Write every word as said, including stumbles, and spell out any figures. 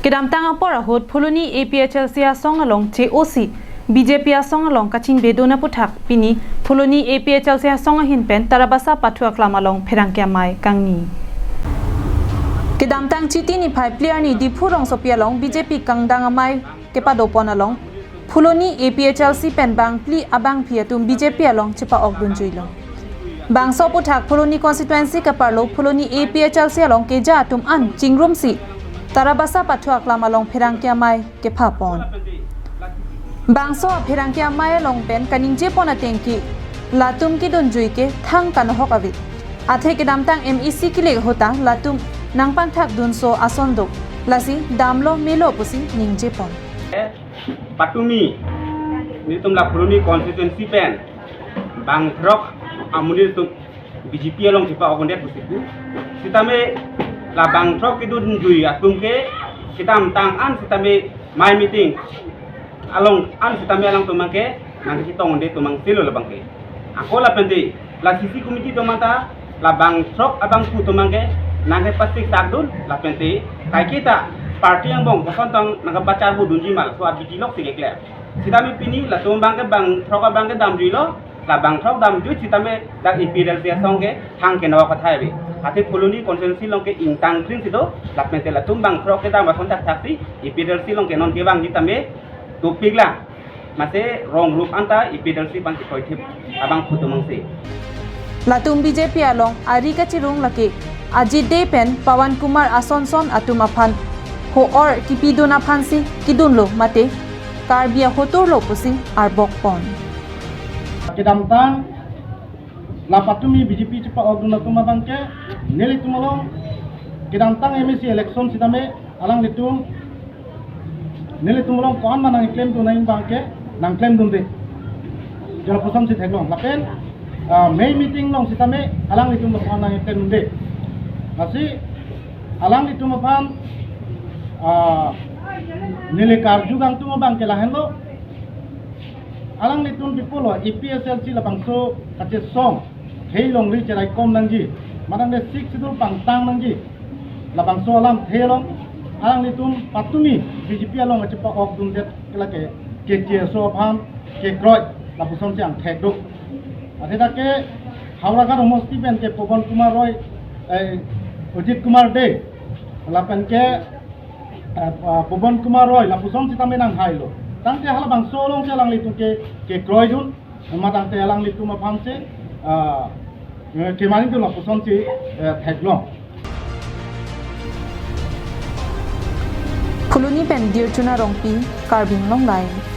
Kedamtang apor ahut Phuloni A P H L C asong along che-osi B J P asong along kachingbe dun aputhak pini Phuloni A P H L C asong ahin pen Tarabasa pathu aklam along pherangke amei kangni. Kedamtang Chiti niphai phli arni Diphu rongsopi along B J P kangdang amei kepadopon along Phuloni A P H L C pen bangphli abangpi atum B J P along chepa-ok dunjuilo. Bangso aputhak Phuloni constituency kaparlo Phuloni A P H L C along keja atum an chingrumsi Tarabasa pathu aklam along pherangke amei kephapon. Bangso apherangke amei along pen kaningjepon atengke latum kedunjui ke thang kanohok ave. Athe kedamtang M A C kilik ahut ta latum nangpangthak dunso ason do. Lasi damlo melo pusi ningjepon. Patumi, nelitum la Phuloni constituency pen bangthrok amonit atum B J P along chepa-ok dundet pusi pu. Sitame la bangthrok kedunjui atum ke kedamtang an sitame mei meeting along an sitame alangtum abangke nangkachetong dunde atum angselo labangke. Ako lapente la C C committee atum anta la bangthrok abangphu atum abangke nangkepasik sak dun lapente kaiketa party angbong koson tong nangkepacharbu dunji ma laso abidi lok si kekle. Sitame pini latum abangke bangthrok abangke damjuilo, la bangthrok damjui sitame dak A P H L C asong ke thang keno kathai ave. Athe Phuloni constituency along ke ingtang kring si do, lapente latum bangthrok kedam ason thakthaksi A P H L C along ke non kevangji tame topik la. Mase rong rup anta A P H L C abang kekroi thip abangphu atum angse. Latum B J P along ari kachirung lake Ajit Dey pen Pawan Kumar Asonson atum aphan ho-or kipidun aphansi kidunlo mate Karbi ahoturlo pusi arbokpon. Kedamtang la patumi B J P chepa-ok dun atum abangke nelitum along kedamtang M A C election sitame alanglitum nelitum along ko-an ma nangklem dun nang abangke nangklem dunde. Jo lapuson si theklong. Lapen, ah, mei meeting along sitame alanglitum along ko-an nangklem dunde. Lasi alanglitum aphan, ah, neli karju kangtung abangke lahenlo. Alanglitum pi pulo A P H L C labangso kachesong thei longri cheraikom nangji, matangte Sixth Schedule pangtang nangji, labangso alamthe along alanglitum patumi B J P along kachepa-ok dundet ke lake kecheso aphan kekroi lapuson si angthek do. Athe dak ke Howraghat homosti pen ke Pawan Kumar Roy, eh, Ajit Kumar Dey, lapen ke eh, ah, Pawan Kumar Roy lapuson sitame nanghailo. Tangte halabangso along si alanglitum ke kekroi dun, matangte alanglitum aphansi, ah, eh, kemari dun lapuson si, eh, theklong. Phuloni pen Dirchuna Rongpi, Karbi Anglong Live.